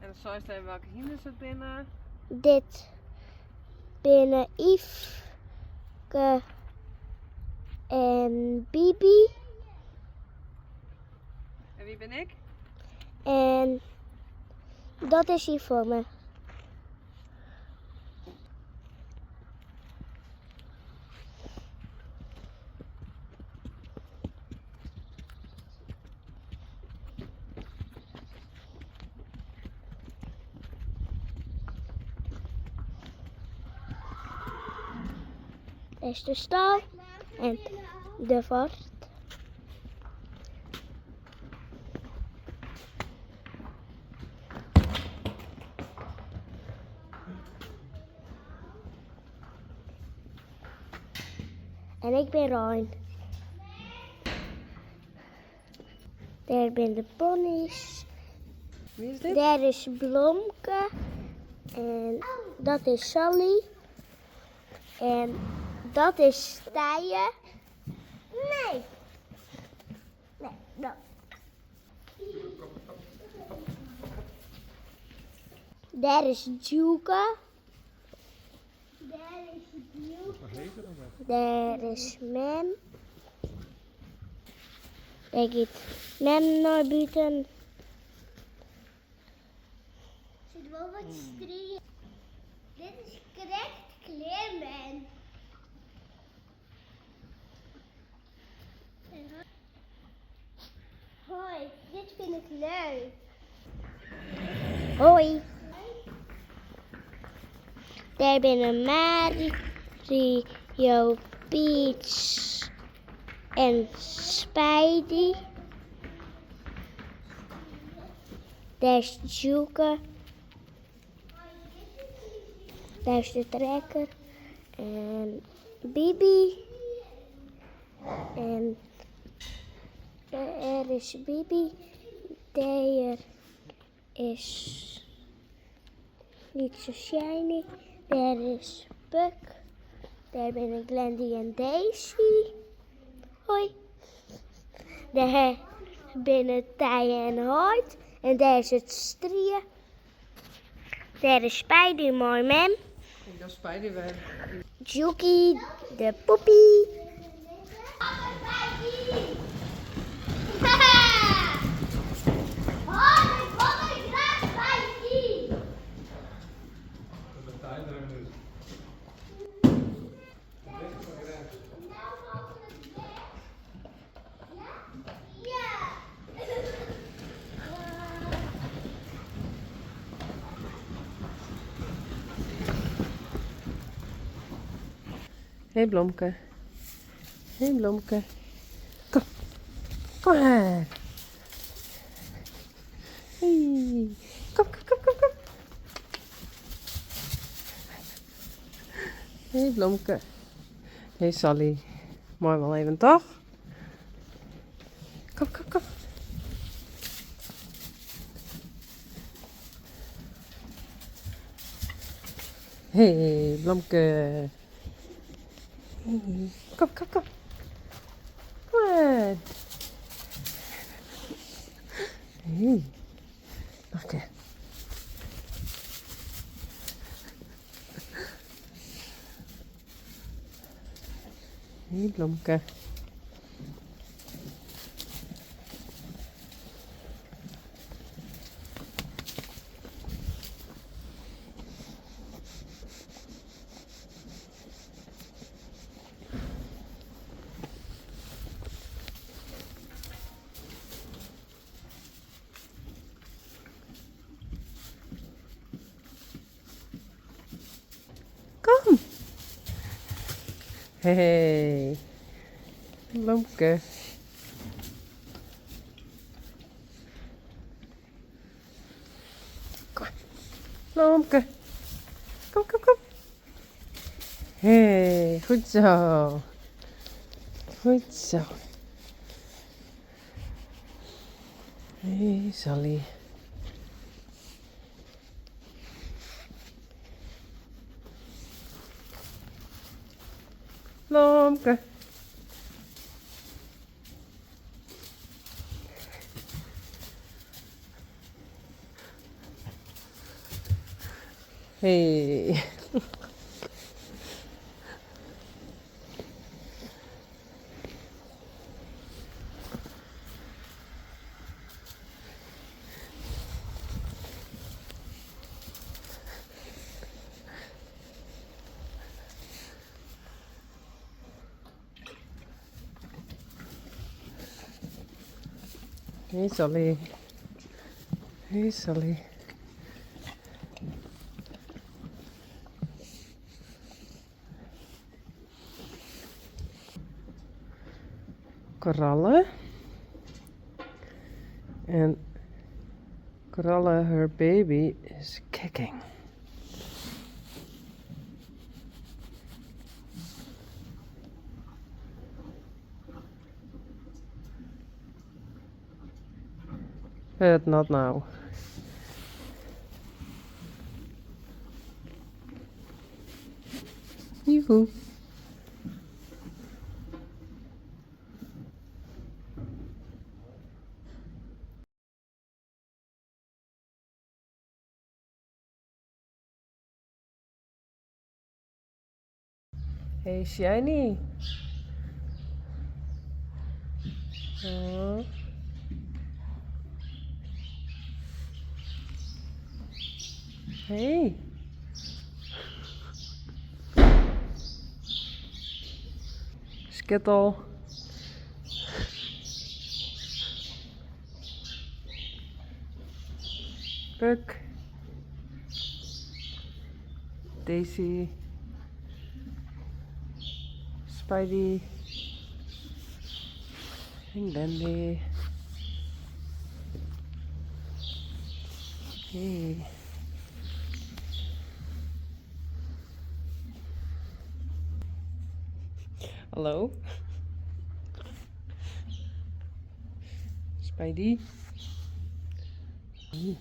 En dan seist even welke hynders it binne. Dit binne Yfke en Bibi. En wie bin ik? En dat is Yvonne. Is de stal en de fort. En ik bin Rein. Dêr binne de ponnys. Wie is dit? Dêr is Blomke. En dat is Sally. En dat is Tije. Nee. Nee, dat. Dêr is Djoeke. Dêr is Djoeke. Dêr is mem. Dêr giet mem nei bûten. Sit wol wat strie. Dit is krekt klear, mem. Hoi, dit fyn ik leuk. Hoi. Dêr binne Mario, Peach en Spidey. Dêr is Djoeke. Dêr is de trekker. En Bibi. En dêr is Bibi. Dêr is lytse Shiny. Dêr is Puck. Dêr binne Glendy en Daisy. Hoi. Dêr binne Tije en Heit. En dêr is it strie. Dêr is Spidey mei mem. Ik doch Spidey wer. Djoekie de poepie. Hey Blomke. Hey Blomke. Kom. Kom maar. Hey. Kom, kom, kom, kom, kom. Hey Blomke. Hey Sally. Moai wol even toch? Kom, kom, kom. Hey Blomke. Hey. Kom, kom, kom. Kom maar. Hey. Noch in kear. Hey Blomke. Kom! Hey, Blomke. Kom, Blomke. Kom, kom, kom. Hey, goed zo. Goed zo. Hey, Sally. Blomke. Hey. Hey Sally. Hey Sally. Koralle. And Koralle, her baby, is kicking. But not now. Joehoe. Hey Shiny. Oh. Hey. Skittle. Puk. Daisy. Spidey. En Glendy. Hey. Hallo. Spidey. Hey.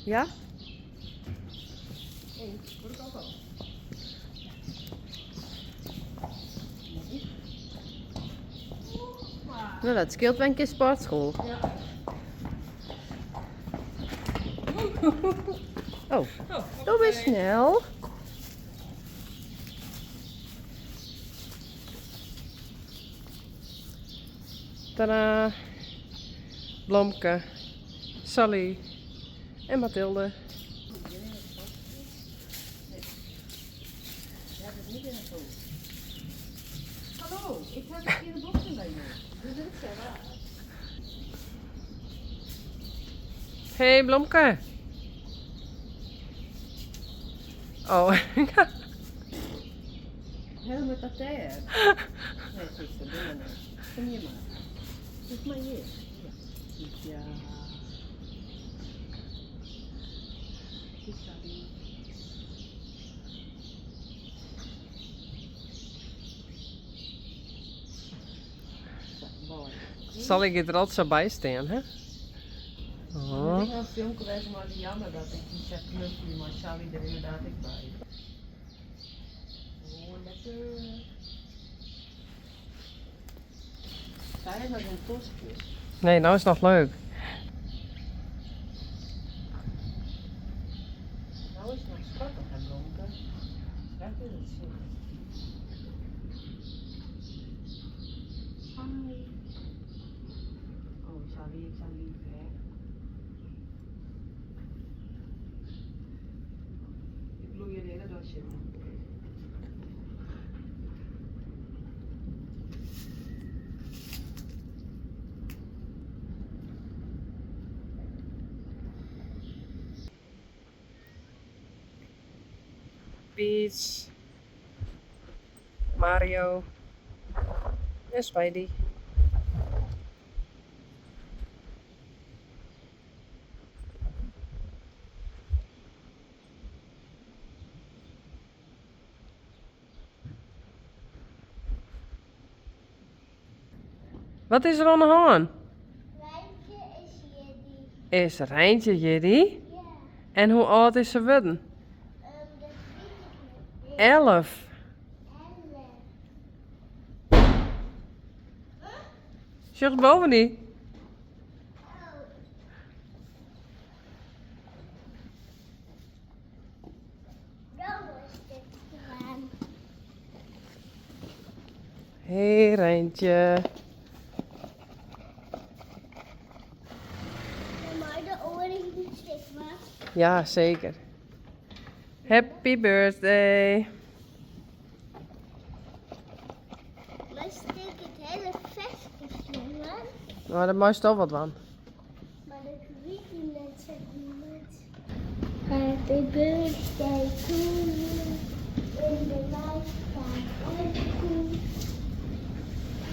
Ja? Nou, dat scheelt wel een keer sportschool. Oh, doe eens snel. Tadaa. Blomke, Sally en Mathilde. Hallo, ik heb een keer de boxen bij je. Dus dit is waar. Hey Blomke. Oh, Helemaal dat daar. Nee, zuster, doe maar niet. Kom hier maar. Doe maar hier. Ja. Ja. Goed, Sally. Zo, mooi. Sally gaat er altijd zo bij staan, hè? Oh. Ik heb een filmpje wijzen, maar jammer dat ik niet zeg knuffelen, maar Sally er inderdaad ik bij. Oh, lekker. Zij heeft nog een toskjes. Nee, nou is het nog leuk. Nou is het nog schattig, hè, Blomke. Straks is het zin. Hi. Oh, Sally is zo lief, hè? Ik bloei je de hele dag zitten. Peach, Mario en Spidey. Wat is der oan de hân? Reintje is jierdei. Is Reintje jierdei? Ja. En hoe âld is se wurden? Dat wit ik net. 11. 11. Sjochst boven dy? Oh. Hey Reintje. Ja, zeker. Happy birthday. Maar stik it hiele ferske sjongen? No, dêr meist al wat dwaan. Mar dat wit ik net sa goed. Happy birthday to you. In de wei staat een koe.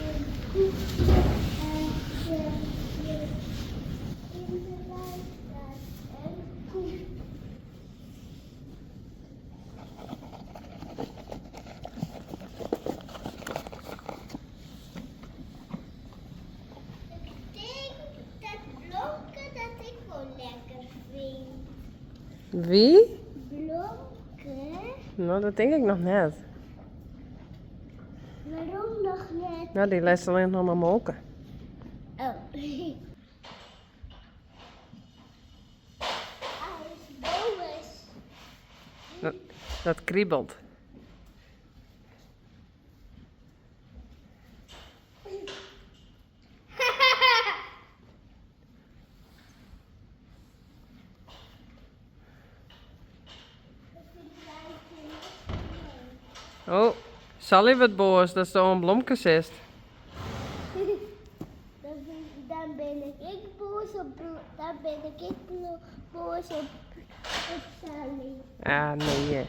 Een koekje en je. In de wei staat een koe. Ik tink dat blomke dat ik wol lekker fyn. Wie? Blomke? No, dat tink ik noch net. Wêrom noch net? No, dy lêst allinnich noch mar molke. Oh. Hy is boas. Dat kriebelt. Oh, Sally wurdt boas datsto oan blomke sitst. Dan bin ik boas op dan bin ik boas op Sally. Ah, nee.